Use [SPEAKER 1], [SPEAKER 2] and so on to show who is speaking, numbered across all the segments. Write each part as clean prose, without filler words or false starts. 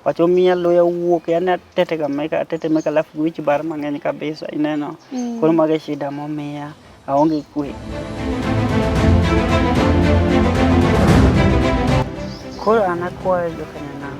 [SPEAKER 1] Wach omiya luya wuok yani atetega meka atetemeka alafu wich bar mang'eny kabisa ineno. Koro mago e shida momiya aonge kwe. Koro an akwayo jokanyanam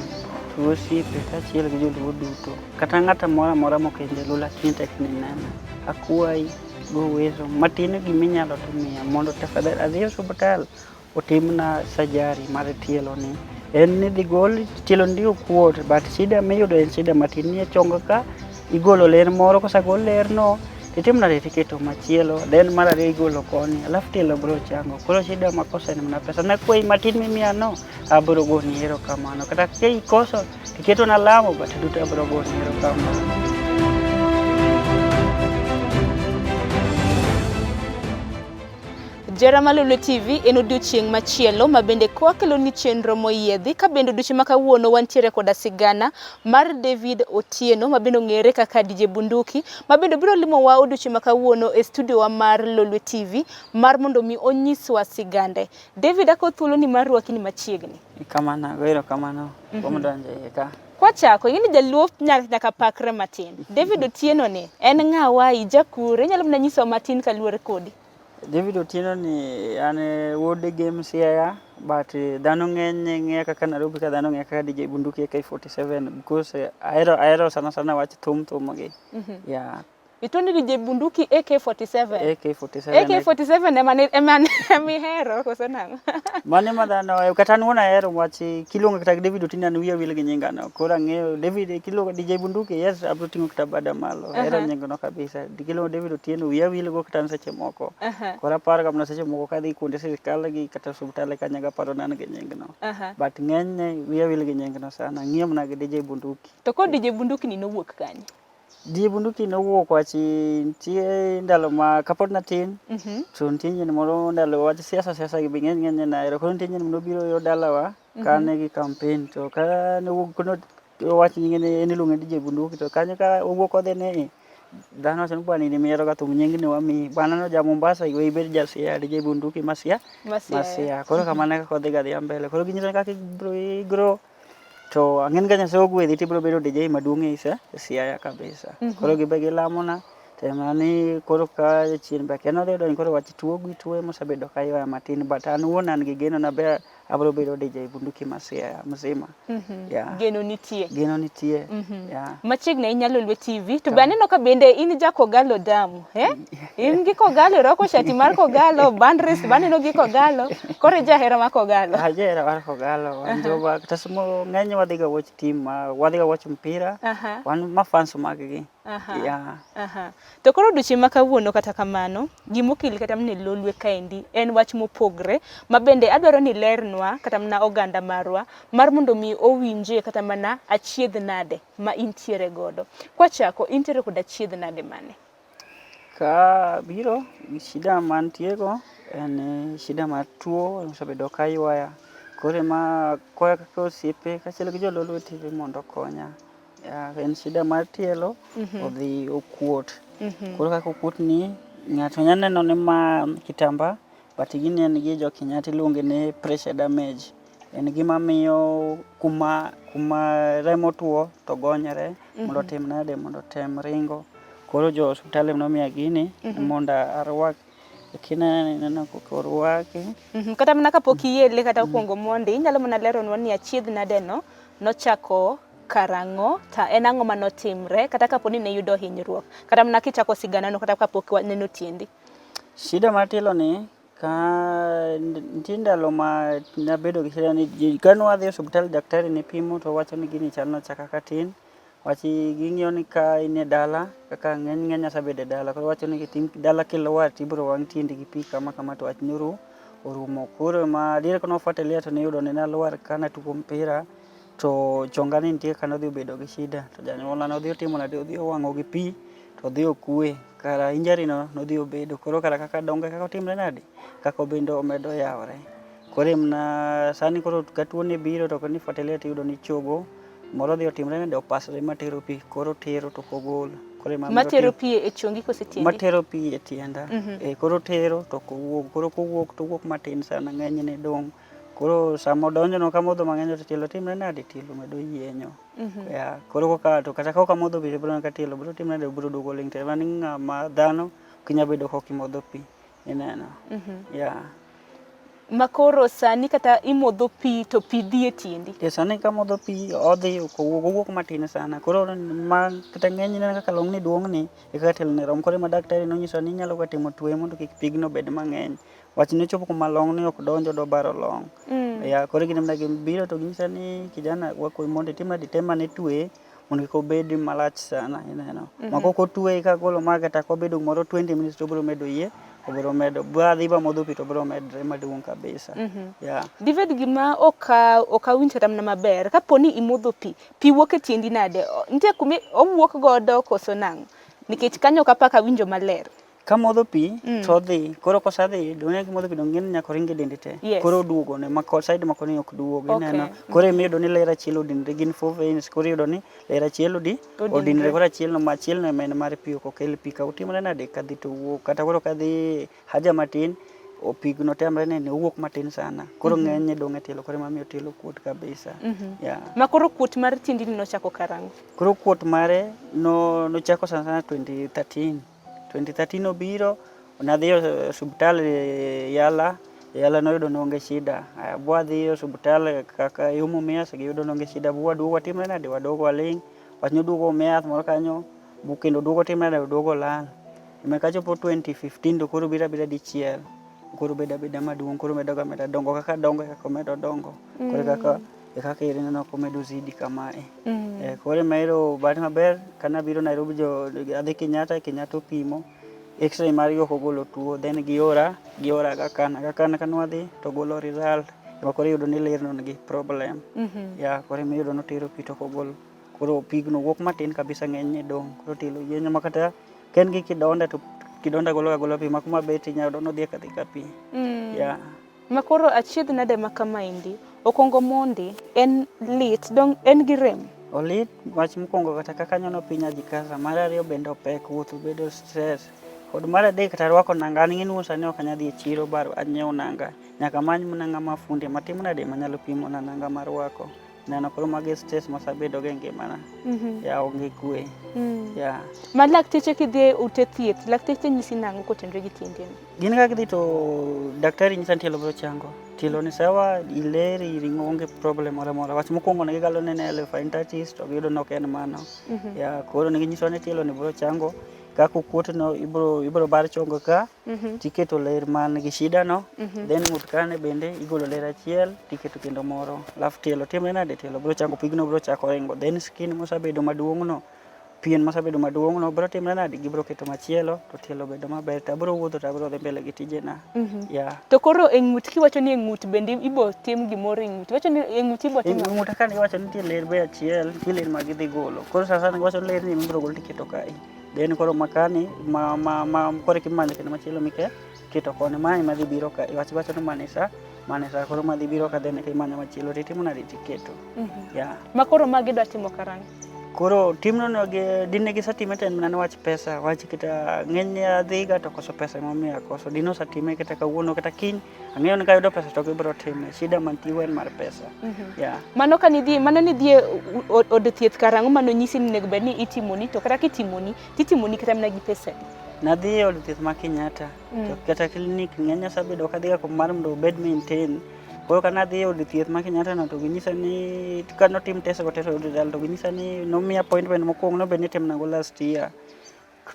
[SPEAKER 1] to osiepe kaachiel gi joluo duto kata ng'ato amora amora mok en jaluo lakini tek ni nena akwayi go uwezo matin giminyalo to miya mondo tafadhali adhi e osiptal otimna surgery mar tielo ni. En ni dhi gol tielo ni okuot but shida miyudo en shida matin ni e chong ka igolo ler moro kosegol ler no titimo nade tiketo machielo then mar ariyo igolo koni alafu tielo bro chango. Koro shida makosa en mana pesa. Nakwayi matin mimiya no abro goni erokamano kata ka ikoso tiketona lamo but duto abro goni erokamano.
[SPEAKER 2] Jera Malolo TV en odiochieng' machielo ma bende kwakeloni chenro moyiedhi ka bende odiochieng' ma kawuono wantiere koda sigana mar David Otieno ma bende ong'ere kaka DJ Bunduki ma bende biro limowa odiochieng' ma kawuono e studio wa mar Lolwe TV mar mondo mi onyiswa sigande. David akawo thuoloni mar rwaki ni machiegni.
[SPEAKER 1] Kamano, ago erokamano kuom donjo iye ka.
[SPEAKER 2] Kwachako, ing'e ni jaluo nyaka pakre matin. David Otieno ni en ng'awa, ija kure, inyalo mana nyisowa matin kaluwore kodi.
[SPEAKER 1] David Otieno ni an wuod Gem Siaya but dhano ng'eny ng'eya kaka Nairobi ka dhano ng'eya kaka DJ Bunduki AK47 because ahero ahero sana sana wach thum thum gi. Yeah.
[SPEAKER 2] Ituo ni DJ Bunduki AK47.
[SPEAKER 1] AK47.
[SPEAKER 2] AK47 ema ne ema mihero koso nang'o?
[SPEAKER 1] Mano ema dhano ohero kata an wuon ahero wach kiluonga kata David Otieno an wiya wil gi nyingano. Koro ang'eyo David kiluongo DJ Bunduki yes abiro ting'o kata bada malo. Ahero nyingno kabisa. Kiluongo David Otieno wiya wil go kata an seche moko. Koro aparo ga mana seche moko kadhi kuonde sirkal gi kata osiptal kanyo aparo ni an gi nyingno. But ng'enyne wiya wil gi nyingno sana. Ang'iyo mana gi DJ Bunduki.
[SPEAKER 2] To koro DJ Bunduki ni nowuok kanye?
[SPEAKER 1] DJ Bunduki nowuok wach nitie ndalo ma kapod natin to nitie nyien moro ndalo wach siasa siasa gi be ng'eny ng'eny nahero koro nitie nyien manobiro yo dalawa ka ne gi campaign to ka nowuok kono wach nyinge ne en iluonge ni DJ Bunduki to kanyo ka owuok odhi ni dhano wacho ni bwana in ema ihero ga thum nyingni wamiyi bwana no ja Mombasa we ibed ja Siaya DJ Bunduki ma Siaya ma Siaya koro kamano e kaka odhi ga dhiya mbele koro ginyisa ni kaka ibro i grow To ang'en ka Nyasaye ogwedhi to ibiro bedo DJ maduong' e Siaya kabisa. Koro gibe gilamona to ema ni koro ka chien be akia nodhi odonjo koro wach tuo gi tuo ema osebedo ka ywaya matin but an wuon an gi geno na be abiro bedo DJ Bunduki ma Siaya mzima. Yeah.
[SPEAKER 2] Geno nitie.
[SPEAKER 1] Geno nitie. Yeah.
[SPEAKER 2] Machiegni ahinya Lolwe TV. To be aneno ka bende in ja Kogalo damu. Eh? In gi Kogalo, irwako shati mar Kogalo, bandris be aneno gi Kogalo. Koro ijahera mar Kogalo.
[SPEAKER 1] Ajahera mar Kogalo. Wan jowa kata somo ng'eny wadhi ga watch team, wadhi ga watch mpira. Wan ma fans mag gi. Yeah.
[SPEAKER 2] To koro odiochieng' ma kawuono kata kamano, gimokeli kata mana e Lolwe kaendi en wach mopogre ma bende adwaro ni ilernwa kata mana oganda marwa mar mondo mi owinjie kata mana achiedh nade ma intiere godo. Kwachako, intiere kod achiedh nade mane?
[SPEAKER 1] Ka biro shida mantiego en shida mar tuo osebedo ka ywaya. Koro ema akwayo kaka osiepe kaachiel gi jololwe TV mondo okonya. En shida mar tielo odhi okuot. Koro kaka okuot ni ng'ato nyalo neno ni ma kitamba but gini en gi jo Kenyatta iluonge ni pressure damage. En gima miyo kuma kuma remo tuo to gonyore mondo otim nade mondo otem ringo. Koro jo osiptal ema nomiya gini mondo arwak. Kineno ineno kaka orwaki.
[SPEAKER 2] Kata mana kapok iyele kata okuongo mondi, inyalo mana leronwa ni achiedh nade no nochako karang'o to en ang'o manotimre kata kapo ni ne iyudo hinyruok kata mana kichako siganano kata kapok waneno tiendi.
[SPEAKER 1] Shida mar tielo ni ka nitie ndalo ma nabedo gi shida ni ka ne wadhi e osiptal daktari ne pimo to wacho ni gini chal nochaka katin. Wach ging'iyo ni ka in e dala kaka ng'eny ng'eny asebedo e dala koro wacho ni dala kilwar to ibiro wang' tiendi gi pi kama kama to wach ni orumo. Koro ma adier ka nofuatilia to niyudo ni nalwar ka natugo mpira to chonga ni nitie kaka nodhi obedo gi shida to janyuolna nodhi otimo nade odhi owang'o gi pi to odhi okwe kara injury no nodhi obedo koro kara kaka dongo e kaka otimre nade kaka obende omedo yawore. Koro emna sani koro ka tuo ni biro to konifuatilia tiyudo ni chogo moro odhi otimre nade opasre matero pi koro tero to ok ogol. Koro ema
[SPEAKER 2] Matero pi e chongi kose tiendi?
[SPEAKER 1] Matero pi e tienda. E, koro tero to ok owuog. Koro kowuok to owuok matin sana ng'enyne dong'. Koro sama odonjo no kamodho mang'eny to tielo timre nade? Tielo medo yienyo. Yeah, koro koka to kata ka ok amodho pi to ibiro neno ka tielo biro timre nade? Biro duogo ling' te. Mano ng'ama dhano ok inyal bedo kok imodho pi. Ineno? Yeah.
[SPEAKER 2] Ma koro sani kata imodho pi to pi dhi e tiendi.
[SPEAKER 1] E sani kamodho pi odhi ok owuog, owuok matin sana. Koro ma kata ng'eny ineno kaka long'ni duong' ni e kaka tielo ne rom. Koro ema daktari nonyiso ni inyalo ga timo tueye mondo kik pigno bed mang'eny. Wach ni ochopo kuma long'ni ok donj odwa baro long'. Ya koro gin ema gibiro to ginyisa ni kijana wakwayi mondo itim nade item ane tueye mondo kik obed malach sana ineno. Ma kok otueye kagolo ma kata kobedo gimoro 20 minutes to obiro medo yie, obiro medo badhi ba modho pi to obiro medre maduong' kabisa. Yeah.
[SPEAKER 2] David gima ok ok awinj kata mana maber kapo ni imodho pi, pi wuok e tiendi nade? Nitie kuma owuok godo koso nang'o? Nikech kanyo ok apaka awinjo maler.
[SPEAKER 1] Kamodho pi to odhi, koro kosedhi donge kimodho pi donge ing'e ni nyaka oring e dendi te.
[SPEAKER 2] Yes.
[SPEAKER 1] Koro oduogo ne ma side ma koni ok duog
[SPEAKER 2] Okay.
[SPEAKER 1] ineno. Koro ema iyudo ni ler achiel odinre gin four veins koro iyudo ni ler achiel
[SPEAKER 2] Odinre.
[SPEAKER 1] odinre koro achiel no machiel no ema en mar pi ok okel pi ka otimre nade kadhi to owuok kata koro kadhi haja matin pigno temre ni owuok matin sana. Koro ng'enyne dong' e tielo koro ema miyo tielo kuot kabisa. Yeah.
[SPEAKER 2] Ma koro kuot mar tiendi ni nochako karang'o?
[SPEAKER 1] Koro kuot mare no nochako sana sana 2013. 2013 obiro, nadhi e osiptal Yala, Yala noyudo ni onge shida. Aya bwadhi e osiptal kaka yo Mumias giyudo ni onge shida. Bwaduogo watimre nade? Waduogo waling'. Wach noduogo omiya yath moro kanyo, bu kendo oduogo otimre nade? Oduogo olal. Ema kachopo 2015 to koro obiro abira dichiel. Koro obedo abeda maduong', koro omedo ga ameda dongo. Kaka dongo e kaka omedo dongo. Koro e kaka e kaka ineno komedo zidi kamae. Koro ema ero bahati maber kanabiro Nairobi jo adhi Kenyatta, Kenyatta opimo x-ray margi ok ogolo tuo then giora giora Aga Khan. Aga Khan kanwadhi to golo result ema koro iyudo ni lerno nigi problem. Yeah, koro ema iyudo notero pi to ok ogol. Koro pigno wuok matin kabisa ng'enyne dong'. Koro tielo yienyo ma kata ka en gi kidonda to kidonda golo agola pi ma kuma bet inyalo yudo nodhi adhiya pi. Yeah.
[SPEAKER 2] Ma koro achiedh nade ma kamaendi? Okongo mondi en lit dong en gi rem?
[SPEAKER 1] Olit wach mokwongo kata kaka anyono piny ajikaza. Mar ariyo bende opek wuotho bedo stress. Kod mar adek kata rwako nanga an ing'e ni sani ok anyal dhi e chiro ba anyiew nanga. Nyaka amany mana ng'ama fundi matimo nade manyalo pimona nanga marwako. Neno koro magi e stress masabedogo e ngimana. Ya onge kwe. Yeah.
[SPEAKER 2] Ma lakteche kidhi e ute thieth, lakteche nyisi nang'o kotenore gi tiendeni?
[SPEAKER 1] Gin kaka gidhi to daktari nyisa ni tielo biro chango. Tielo ni sawa, iler, ring'o onge problem moro amora. Wach mokwongo ne gigalo ni en elephantiasis to giyudo ni ok en mano. Ya, koro ne ginyisowa ni tielo ni biro chango. Kaka okuot no ibiro, ibiro bar chongo ka, tiketo ler man gi shida no, then ng'ut kane bende igolo ler achiel tiketo kendo moro. Alafu tielo timre nade? Tielo biro chango, pigno biro chako ringo. Then skin mosabedo maduong' no, pien mosabedo maduong' no biro timre nade? Gibiro keto machielo to tielo bedo maber. To abiro wuotho to abiro dhi mbele gi tijena. Yeah.
[SPEAKER 2] To koro e ng'ut kiwacho ni e ng'ut bende ibo tim gimoro e ng'ut. Iwacho ni e ng'ut ibo
[SPEAKER 1] E
[SPEAKER 2] tim ang'o?
[SPEAKER 1] ng'uta ka giwacho ni nitie ler be achiel, nitie ler ma gidhi golo. Koro sana sana giwacho ni ler ni ibiro gol tiketo kae. Then koro makani ma koro kimanyo kendo machielo mike keto koni ma ema dhi biro ka. Wach wacho ni mane sa, mane sa koro madhi biro ka then imanyo machielo titimo nade tiketo. Yeah.
[SPEAKER 2] Ma koro magi dwa timo karang'o?
[SPEAKER 1] Koro timno no gi dine gisetime to en mana wach pesa, wach kata ng'enyne adhiga to koso pesa emomiyo akoso. Dine osetime kata kawuono kata kiny, ang'eyo ni kayudo pesa to gibiro time. Shida mantie en mar pesa. Yeah.
[SPEAKER 2] Mano ka nidhi, mano nidhi e od thieth karang'o mano nyisi ni onego bed ni itimoni to kata kitimoni, titimoni kata mana gi pesa adi?
[SPEAKER 1] Nadhi e od thieth ma Kenyatta. To kata klinik ng'eny asebedo kadhiga mar mondo obed maintain. Koro ka nadhi e od thieth ma Kenyatta no to ginyisa ni ka notim test go test oyud result to ginyisa ni nomiya appointment mokwongo nobed ni itimna go last year.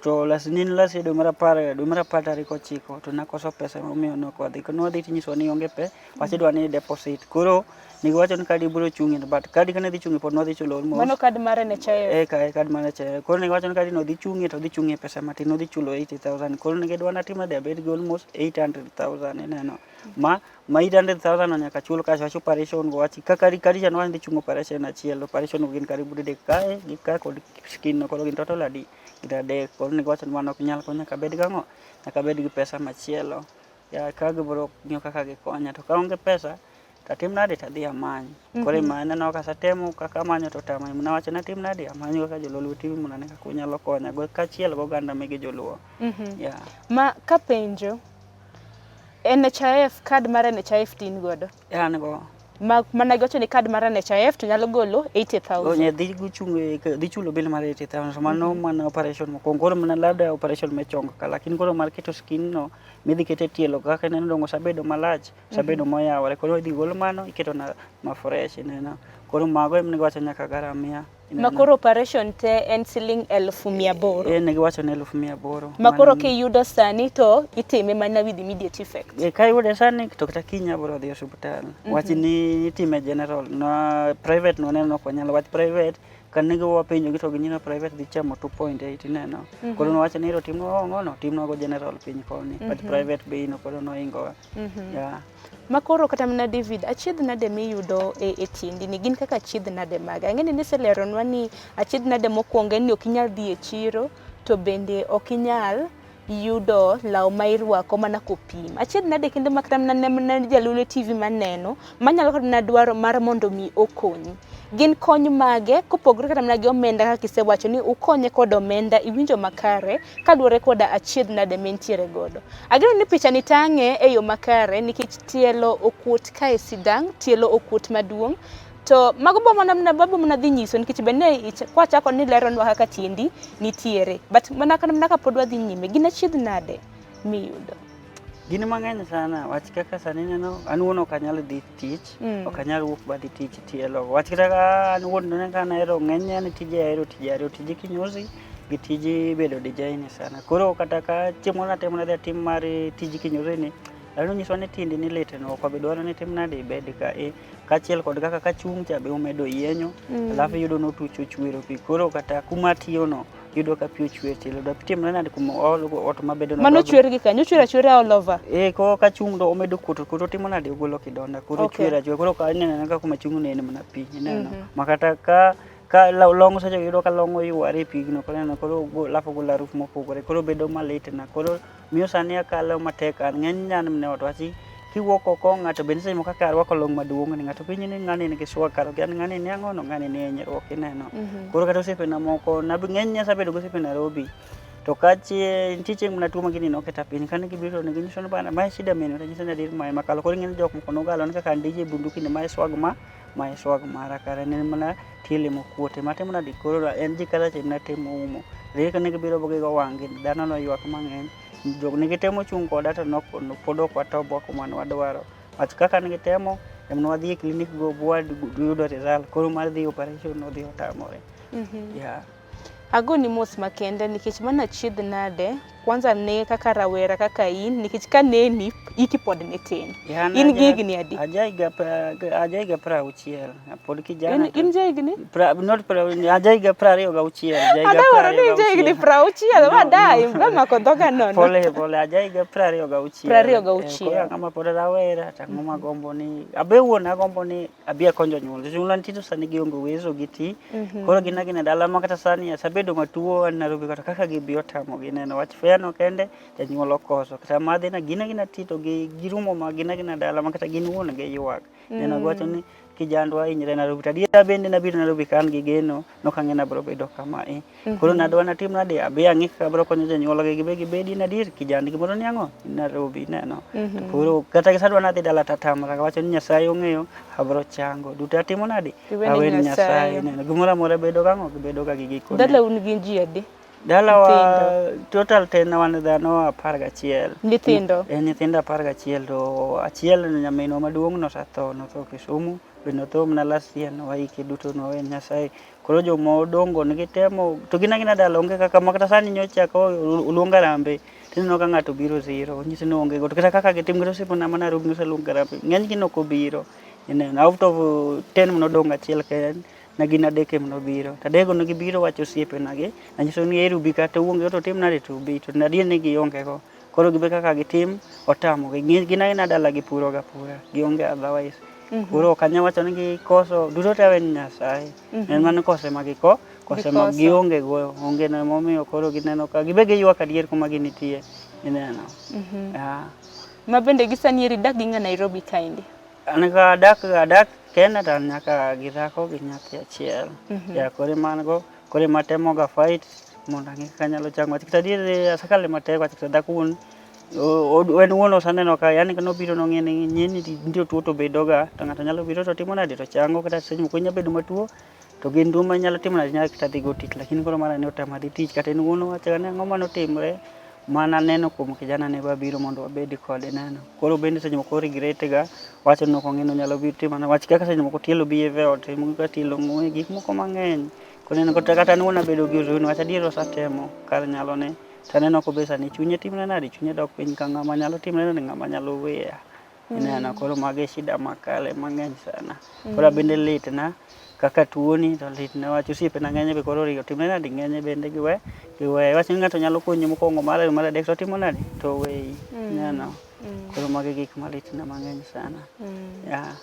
[SPEAKER 1] To last ne en last year dwe mar apar dwe mar apar tarik ochiko to nakoso pesa emomiyo ne ok wadhi. Kane wadhi tinyisowa ni onge pesa, wach idwa ni deposit. Koro negiwacho ni kadi biro chung'e but kadi kane dhi chung'e pod nwadhi chulo almost.
[SPEAKER 2] Mano kad mar NHIF?
[SPEAKER 1] E ka kad mar NHIF. Koro negiwacho ni kadi no dhi chung'e to dhi chung'e pesa matin, nodhi chulo 80,000. Koro ne gidwa natim nade abed gi almost 800,000 ineno. Ma 800,000 no nyaka chul cash wach operation go wach ka kadi kadi cha nwadhi chung' operation achiel operation go gin karibu didek kae gi ka kod skin no koro gin total adi gin adek koro ne giwacho ni mano ok nyal koro nyaka abed gang'o nyaka abed gi pesa machielo ya ka gibiro ng'iyo kaka gikonya to kaonge pesa tatim nade tadhi amany koro ema aneno ka asetemo kaka amanyo to otama nawacho ni atim nade amany kaka joluo TV mondo ane kaka unyalo konya go kaachiel goganda mege joluo yeah.
[SPEAKER 2] Ma kapenjo, NHIF, card mar NHIF to in godo?
[SPEAKER 1] An go.
[SPEAKER 2] Ma, mana giwacho ni card mar NHIF to nyalo golo 80,000.
[SPEAKER 1] Onye dhi guchung' dhi chulo bill mar 80,000 to mano mana operation mokwongo. Koro mana labda operation me chong ka, lakini koro mar keto skin no midhi kete tielo kaka ineno dongo osebedo malach, osebedo moyawore. Koro idhi gol mano iketo na ma fresh ineno. Koro mago ema giwacho nyaka garamia.
[SPEAKER 2] Ma koro operation te en siling 800,000.
[SPEAKER 1] Eh, ne giwacho ni 800,000.
[SPEAKER 2] Ma koro kiyudo sani to itime mana with immediate effect.
[SPEAKER 1] Eh, ka iyude sani to kata kiny abiro dhi osiptal. Wach ni itime general, na private no neno ok wanyal. Wach private ka ne wapenjo gi to ginyino private dhi chamo 2.8 ineno. Koro nowacho ni ero timnwa ang'ono, timnwa go general piny koni. Wach private bei no koro noingowa. Yeah.
[SPEAKER 2] Ma koro kata mana David, achiedh nade miyudo e tiendi ni gin kaka achiedh nade mage? Ang'e ni niseleronwa ni achiedh nade mokwongo en ni ok inyal dhi e chiro to bende ok inyal yudo law ma irwako mana kopim. Achiedh nade kende ma kata mana mana Jaluo TV maneno manyalo kata mana dwaro mar mondo mi okonyi. Gin kony mage kopogore kata mana gi omenda kaka isewacho ni ukonye kod omenda iwinjo makare kaluwore koda achiedh nade mintiere godo. Ageno ni picha ni tang'e e yo makare nikech tielo okuot kae sidang', tielo okuot maduong'. To mago bo mana mana bo mana dhi nyiso nikech be ne kwachako ni leronwa kaka tiendi nitiere. But mana mana kapod wadhi nyime, gin achiedh nade miyudo?
[SPEAKER 1] Gin mang'eny sana, wach kaka sani neno, an wuon ok anyal dhi tich, ok anyal wuok badhi tich tielo. Wach kata ka an wuon neno ka an ahero ng'enyne an tije ahero tije ariyo, tije kinyozi gi tij bedo design sana. Koro kata ka chieng' moro natemo nadhi atim mar tij kinyozi ni, lakini onyiswa ni tiendi ni litno, ok wabi dwaro ni itim nade ibed ka. Eh, kaachiel kod kaka kachung' cha be omedo yienyo, alafu iyudo notuch ochwero pi. Koro kata kuma atiyo no, iyudo ka pi ochwer tielo. Da timre nade kuma ot mabedo no.
[SPEAKER 2] Mano chwer gi kanyo, ochwer achwera all over.
[SPEAKER 1] Eh, ko kachung' to omedo kuot, koro otimo nade ogolo kidonda, koro ochwer achwera. Koro ka ineno anena ka kuma chung' no en mana pi, ineno. Ma kata ka long seche go iyudo ka long oyware e pigno, koro ineno koro alafu ogolo harufu mopogore, koro bedo malit na. Koro miyo sani akalo matek, an ng'eny an mana e ot wach kiwuok oko ng'ato bende seche moko kaka arwako long maduong' ni ng'ato penji ni ng'ani nigi swag kar okia ni ng'ani ni ang'ono, ng'ani ni hinyruok ineno. Koro kata osiepena moko, ng'eny asebedo gi osiepe Nairobi, to ka nitie chieng' mana tuo ma gini noketa piny, kane gibiro ne ginyiso ni bana mae shida mene, tanyiso ni adier mae makalo. Koro ing'eni jok moko nogalo ni kaka an DJ bunduki ni mae swag ma, mae swag mara, kare ne en mana tielo mokuot ema atimo nade koro en ji kata chieng' natemo umo. Adier kane gibiro ba gigo wang' gi, dhano noywak mang'eny. Jok ne gitemo chung' koda to pod ok watobwa kuma ne wadwaro. Wach kaka ne gitemo, ema ne wadhi e klinik go bwayudo result, koro mar dhi operation nodhi otamore. Yeah.
[SPEAKER 2] Agoni mos makende nikech mano achiedh nade kwanza ne kaka rawera kaka in nikech kaneni hiki pod ne tin. In gi higni adi?
[SPEAKER 1] Aja higa 60, pod kijana.
[SPEAKER 2] In ja higni?
[SPEAKER 1] Not aja higa 26.
[SPEAKER 2] Adawaro ni in ja higni 60, wadai, mako dhoga nono.
[SPEAKER 1] Pole pole, aja higa 26.
[SPEAKER 2] 26.
[SPEAKER 1] Koro ang'ama pod rawera, to ang'o magombo ni, abe wuon agombo ni abi akony jonyuol. Jonyuol nitie to sani gionge uwezo giti. Koro gin agina dala ma kata sani asebedo matuo an Nairobi kata kaka gibi otamogi neno wach fare no kende janyuol okoso. Kata madhi na gin agina ti to girumo ma gin agina dala ma kata gin wuon giywak. Neno giwacho ni kijandwa hinyre Nairobi. To adiera bende nabiro Nairobi ka an gi geno nok ang'e ni abiro bedo kama e. Koro nadwa natim nade abi ang'i kaka abiro konyo jonyuol gi gibe gibedi adier kijandgi moro ni ang'o Nairobi ineno. To koro kata sadwa nadhi dala tatamra awacho ni Nyasaye ong'eyo abiro chango. Duto atimo nade? Aweni Nyasaye ineno. Gimoro amora bedo gang'o? Gibedo ga gi gikone.
[SPEAKER 2] Dala un gin ji adi?
[SPEAKER 1] Dalawa total te ne wan dhano 11.
[SPEAKER 2] Nyithindo?
[SPEAKER 1] Eh, nyithindo 11 to achiel nyaminwa maduong' nosetho, notho Kisumu, be notho mana last year nowaike duto nowe Nyasaye. Koro joma odong' go gitemo to gin agina dala onge kaka ma kata sani nyocha ka oluong harambee tineno ka ng'ato biro zero, onyisi ni oonge go. To kata kaka gitim kata osiepena ma Nairobi noseluong harambee, ng'enygi nok obiro. Ineno, out of 10 manodong' achiel kende ne gin adek ema nobiro. To adekgo ne gibiro wacho osiepena gi, nanyiso ni eri ubi kata uonge go to utim nade to ubi. To adier ni gionge go. Koro gibe kaka gitim, otamogi. Gin agina dala gipuro ga pura, gionge otherwise. Koro ok anyal wacho ni gikoso, duto te awe ni Nyasaye. En mana koso ema koso ema gionge go, onge no emomiyo koro gineno ka gibe giywak adier kuma ginitie, ineno. Yeah.
[SPEAKER 2] Ma bende gi sani eri idak gi ng'a Nairobi kaendi?
[SPEAKER 1] An ka adak kenda to an nyaka gi dhako gi nyathi achiel. Ya koro ema an go, koro ema atemo ga fight mondo ang'e kaka anyalo chango. Nikech adier asekale matek wach kata dhako wuon En wuon osaneno ka yani nobiro nong'e ni nyini nitie tuo to bedoga to ng'ato nyalo biro to timo nade to chango kata seche moko inyalo bedo matuo to gin tuo ma nyalo timo nade nyalo kata dhi go tich lakini koro mara ne otama dhi tich kata en wuon owacho ni ang'o manotimre mana neno kuom kijana ne babiro mondo wabed kode neno. Koro bende seche moko regret ga wacho ni ok ong'e ni onyalo biro timo wach kaka seche moko tielo behave e ot kaka tielo ng'we gik moko mang'eny. Koro ineno kata an wuon abedo gi huzuni wach adier osetemo kar nyalone to aneno ko be sani chunye timre nade chunye dok piny ka ng'ama nyalo timre nade ng'ama nyalo weya. Ineno koro mago e shida makale mang'eny sana. Koro abende litna kaka tuoni to litna wach osiepena ng'eny be koro oriwo timre nade ng'eny bende giwe giweya. Wach ni ng'ato nyalo konyi mokwongo mar ariyo mar adek to otimo nade to oweyi. Ineno koro mago e gik malitna mang'eny sana. Yeah.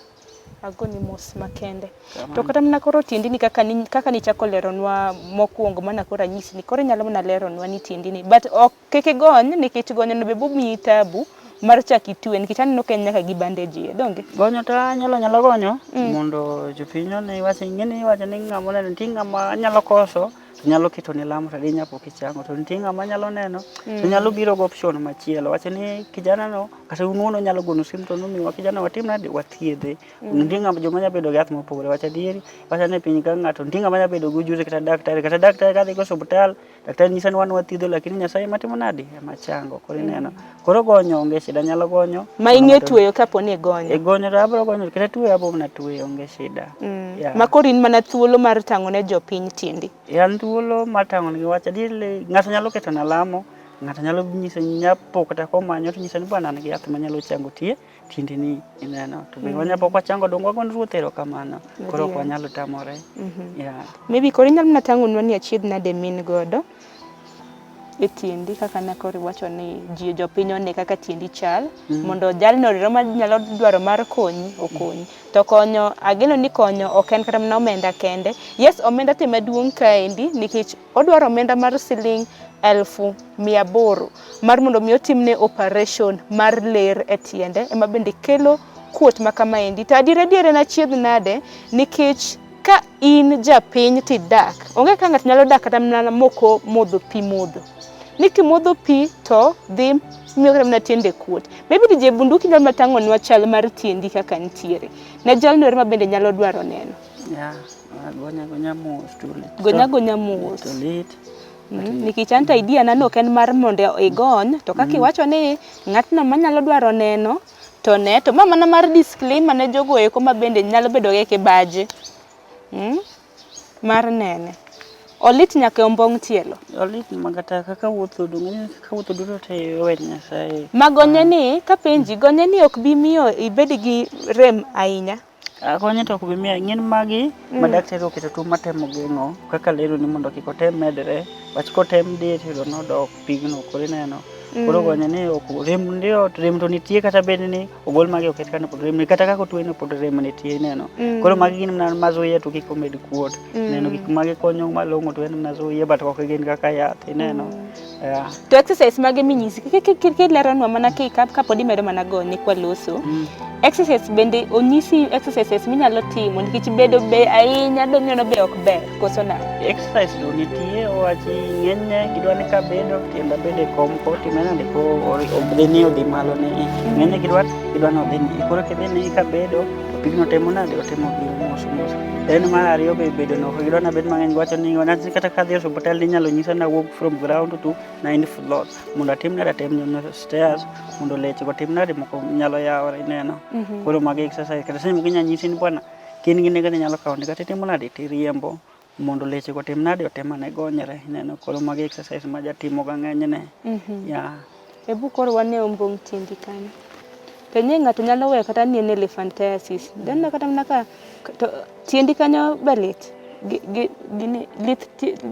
[SPEAKER 2] Agoni mos makende.
[SPEAKER 1] Kamano.
[SPEAKER 2] To kata mana koro tiendi ni kaka ni kaka nichako leronwa mokwongo mana koro anyisi ni koro inyalo mana leronwa ni tiendi ni but ok kik igony nikech gonyo no be bomiyi tabu mar chak itwe nikech aneno ka en nyaka gi bandage iye donge?
[SPEAKER 1] Gonyo to anyalo anyala gonyo mondo jopiny one wach ing'eni iwacho ni ng'ama oneno nitie ng'ama nyalo koso to nyalo keto ni lamo to dinya pok ichango to nitie ng'ama nyalo neno to nyalo biro gi option machielo wacho ni kijana no kata un wuon onyalo gono simu to nomiwa kijana watim nade wathiedhe. Nitie ng'ama joma nyalo bedo gi yath mopogore wach adieri wacho ni e piny ka ng'ato nitie ng'ama nyalo bedo gi ujuzi kata daktari kata daktari kadhi go osiptal daktari nyisa ni wan wathiedho lakini Nyasaye ema timo nade ema chango koro ineno. Koro gonyo onge shida nyalo gonyo.
[SPEAKER 2] Ma ing'e tweyo kapo ni igonyo.
[SPEAKER 1] E gonyo to abiro gonyo kata tweyo abiro mana tweyo onge shida. Yeah.
[SPEAKER 2] Ma koro in mana thuolo mar tang'o ne jopiny tiendi.
[SPEAKER 1] An thuolo mar tang'o negi wach adier ng'ato nyalo keto na lamo ng'ato nyalo nyise nyapo kata komanyo to nyise ni bwana an gi yath manyalo chango tie tiendeni ineno to be wanyalo pok wachango donge wago ne Ruoth erokamano koro ok wanyalo tamore. Yeah.
[SPEAKER 2] Maybe koro inyalo mana tang'onwa ni achiedh nade min godo e tiendi kaka ne koro iwacho ni ji jopiny one kaka tiendi chal mondo jalno ero manyalo dwaro mar konyi okonyi. To konyo ageno ni konyo ok en kata mana omenda kende. Yes omenda to ema duong' kaendi nikech odwaro omenda mar siling 800,000 mar mondo mi otimne operation mar ler e tiende ema bende kelo kuot ma kamaendi. To adier adier en achiedh nade nikech ka in japiny tidak, onge kaka ng'ato nyalo dak kata mana mok omodho pi modho. Ni kimodho pi to dhi miyo kata mana tiende kuot. Maybe DJ Bunduki nyalo mana tang'onwa chal mar tiendi kaka nitiere. Ne jalno ero ma bende nyalo dwaro neno.
[SPEAKER 1] Yeah. Gonya gonya mos to lit.
[SPEAKER 2] Gonya gonya mos.
[SPEAKER 1] To lit.
[SPEAKER 2] Nikech anto idea na no ok en mar mondo igony, to kaka iwacho ni ng'atno manyalo dwaro neno to ne, to ma mana mar disclaimer ne jogo eko ma bende nyalo bedo gi kibaji mar nene. Olit nyaka e ombong' tielo.
[SPEAKER 1] Olit ma kata kaka wuotho donge kaka wuotho duto te owe Nyasaye.
[SPEAKER 2] Ma gonye ni kapenji gonye ni ok bi miyo ibed gi rem ahinya.
[SPEAKER 1] Gonye to ok bi miyo ing'e ni magi ma daktari oketo tuo matemo geng'o kaka lero ni mondo kik otem medre wach kotem dhi tiyudo nodok pigno koro ineno. Koro gonye ni ok rem ndio rem to nitie kata bed ni ogol magi oket kanyo pod rem kata kaka otwe no pod rem nitie ineno. Koro magi gin mana mazuia to kik omed kuot. Ineno gik magi konyo malong'o to en mana zuia but ok gin kaka yath ineno. Yeah.
[SPEAKER 2] To exercise mage minyisi kileronwa mana kapod imedo mana gonye kwaloso. Exercise bende onyisi exercises minyalo timo nikech bedo be ahinya dong' be ok ber koso nade?
[SPEAKER 1] Exercise to nitie owachi ng'enyne gidwa ni kabedo tienda bedo e kom kotime nade ko odhi ni odhi malo ni ng'enyne gidwa gidwa ni odhi ni koro kidhi ni kabedo to pigno temo nade otemo biro mos mos. Then mar ariyo be bedo no ok gidwa ni abed mang'eny giwacho ni kata kadhi e osiptal inyalo nyisa ni awuok from ground to ninth floor mondo atim nade atem nyono stairs mondo leche go tim nade moko nyalo yawore ineno. Koro magi exercise kata seche moko inyalo nyisi ni bwana ka in gi ndiga ni nyalo kawo ndiga titimo nade tiriembo mondo leche go otim nade otem ane gonyre ineno. Koro magi exercise ma jatimo ga ng'enyne. Yeah.
[SPEAKER 2] Ebu koro wane ombong' tiendi kanyo. To ing'e ng'ato nyalo weyo kata ni en elephantiasis. Then kata mana ka to tiendi kanyo be lit. Gini lith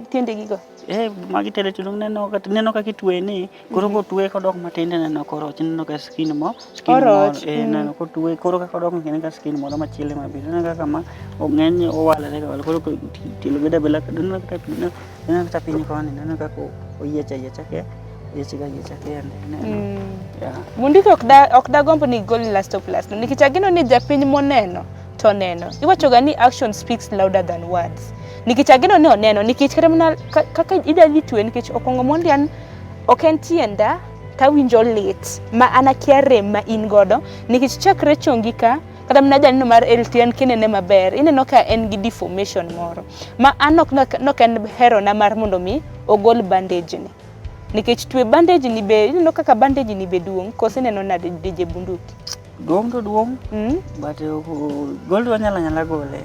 [SPEAKER 2] tiendegi go.
[SPEAKER 1] Eh, magi tele to neno kata neno kaka itwe ni koro kotwe kodok matin tineno koroch ineno ka skin mo skin moro
[SPEAKER 2] Oroch,
[SPEAKER 1] eh neno kotwe koro kaka odok ineno ka skin moro machielo ema biro ineno kaka ma ng'eny owalore ga koro tielo bedo abeda ineno kata ineno kata piny koni ineno kaka oyiech ayiecha ke oyiech ga ayiecha kende ineno. Yeah.
[SPEAKER 2] Mundiki ok dagomb ni igol elastoplast no nikech ageno ni japiny moneno to oneno. Iwacho ga ni action speaks louder than words. Nikech ageno ni oneno nikech kata mana kaka ida dhi twe nikech okwongo mondi an ok en tienda Tawinjo lit ma an akia rem ma in godo nikech chakre chongi ka kata mana janeno mar LTN kinene maber ineno ka en gi deformation moro ma an ok nok en herona mar mondo mi ogol bandage ni nikech twe bandage ni be ineno kaka bandage ni be duong' koso ineno nade DJ Bunduki?
[SPEAKER 1] Duong' to duong', but gol to wanyalo anyala gole.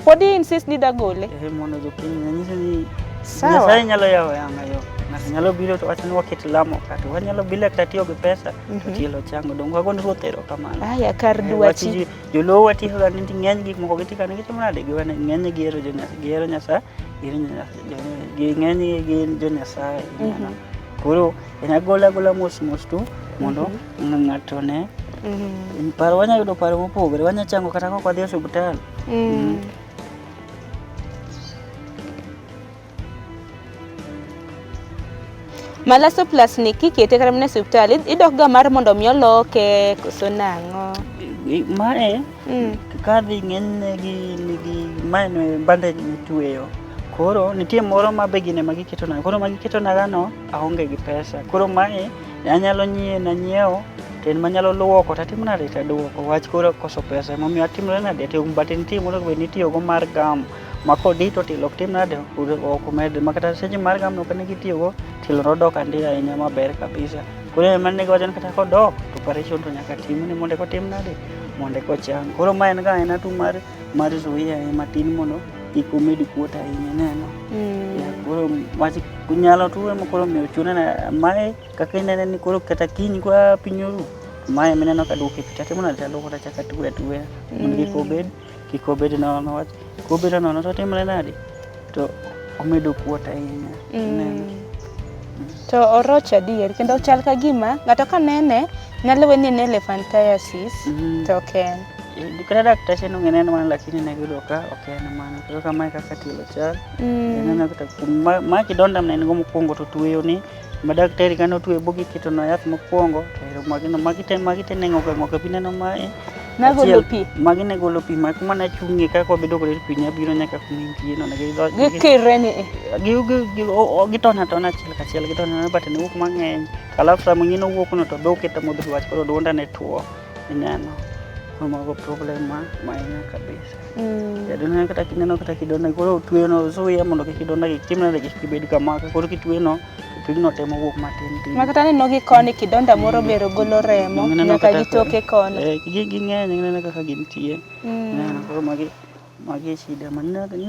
[SPEAKER 2] Pod i insist ni dagole?
[SPEAKER 1] Eh, mondo jopiny nyiso ni
[SPEAKER 2] Sawa.
[SPEAKER 1] Nyasaye nyalo yawo yanga yo. Ng'ato nyalo biro to wacho ni waket lamo ka to wanyalo bila kata tiyo gi pesa to tielo chango. Donge wago ne Ruoth erokamano.
[SPEAKER 2] Aya kar
[SPEAKER 1] Eh,
[SPEAKER 2] dwachi.
[SPEAKER 1] wach Joluo watiyo ga ni ng'eny gik moko gitiko ni gitimo nade giwene ng'eny gihero jo Nyasaye gihero Nyasaye gihero Nyasaye gi ng'eny gin jo Nyasaye. ineno. Koro en agola agola mos mos tu mondo ng'ato ne paro wanya yudo paro mopogore wanya chango kata kok wadhi e osiptal.
[SPEAKER 2] Malaso plus ni kikete kata mana e osiptal idok ga mar mondo mi oloke koso nang'o?
[SPEAKER 1] Mae kadhi ng'enyne gi nigi mae en bandage mitweyo. Koro nitie moro ma be gine ma giketona. Koro ma giketonaga no aonge gi pesa. Koro mae anyalo nyie nanyiewo to en manyalo luoko tatimo nade taduoko. Wach koro koso pesa emomiyo atimore nade to but nitie moro be nitiyogo mar gam ma kodi to tielo ok tim nade ok omed ma kata seche mar gam no kane gitiyogo tielo nodok andi ahinya maber kabisa. Koro ema ne giwacho ni kata kodok to operation to nyaka timne mondo eka otim nade mondo eka ochang. Koro ma en ga aena tu mar zuia matin mondo kik omed kuot ahinya ineno. Yeah, koro wach nyalo tu ema koro omiyo chuna na mae kaka inene ni koro kata kiny kwa piny oru mae mineno ka duoke pi tatimo nade taluoko tachako atweyo atweya mondo kik obed nono wach kobedo nono to timre nade to omedo kuot ahinya. Ineno.
[SPEAKER 2] To oroch adier kendo chal ka gima ng'ato ka nene nyalo we ni en elephantiasis to ok en.
[SPEAKER 1] Kata dakteche nong'e ne en mano lakini ne giyudo ka ok en mano. Koro kamae kaka tielo chal. Ineno kata ma kidonda ne en go mokwongo to tweyo ni ma daktari kane otweyo bo giketo na yath mokwongo to ero magi no magi te ne ng'ok ang'oka pi neno mae.
[SPEAKER 2] Nagolo pi.
[SPEAKER 1] Magi ne golo pi ma kuma nachung'ie kaka wabedo kode pi ne biro nyaka kuma intie no.
[SPEAKER 2] Gikirre ni.
[SPEAKER 1] Gitona atona achiel kachiel gitona atona but ne wuok mang'eny. Alafu sama ng'ino wuok no to be oketa modho pi wach koro duonda ne tuo. Ineno. Koro mago problem ma ahinya kabisa. Ineno kata kineno kata kidonda koro tweyo no zuia mondo kik kidonda kik tim nade kik gibed kama koro kitweyo no to pigno temo wuok matin tin.
[SPEAKER 2] Ma kata aneno gi koni kidonda moro ber ogolo remo nyaka gi toke kono.
[SPEAKER 1] Ging'eny ineno kaka gintie. Ineno koro magi magi e shida ma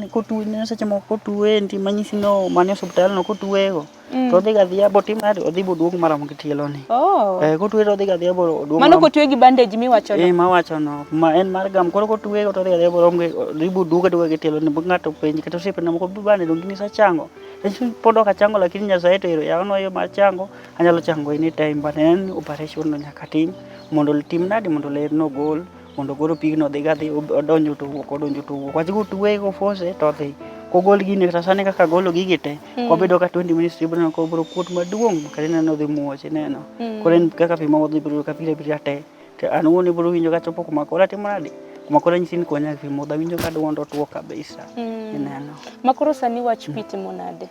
[SPEAKER 1] kotwe seche moko kotwe nitie manyisi ni manie osiptal no kotwego to odhi ga adhiya botim nade odhi boduog marom gi tielo ni.
[SPEAKER 2] Oh.
[SPEAKER 1] Eh, kotwe to odhi ga adhiya boduog.
[SPEAKER 2] Mano kotwe gi bandage miwacho no.
[SPEAKER 1] Eh, mawacho no. Ma en mar gam koro kotwe to odhi ga adhiya borom gi odhi boduog aduoga gi tielo ni ng'ato penj kata osiepena moko bane donge nisechango. Pod ok achango lakini Nyasaye to ero yawnwa yo mar chango anyalo chango anytime but en operation no nyaka tim mondo tim nade mondo ler no ogol mondo koro pigno dhi ga dhi odonjo to owuok odonjo to owuok. Wach kotweye kofose to odhi. Kogol gini kata sani kaka agolo gigi te wabedo ka 20 minutes ibiro neno ka obiro kuot maduong' kata ineno odhi muoch ineno. Koro en kaka pi ma odhi biro ka biro abira te. To an owuon ibiro winjo kachopo kuma koro atimo nade kuma koro anyisi ni konya pi modho awinjo ka duonda otuo kabisa. Ineno.
[SPEAKER 2] Ma koro sani wach pi timo nade?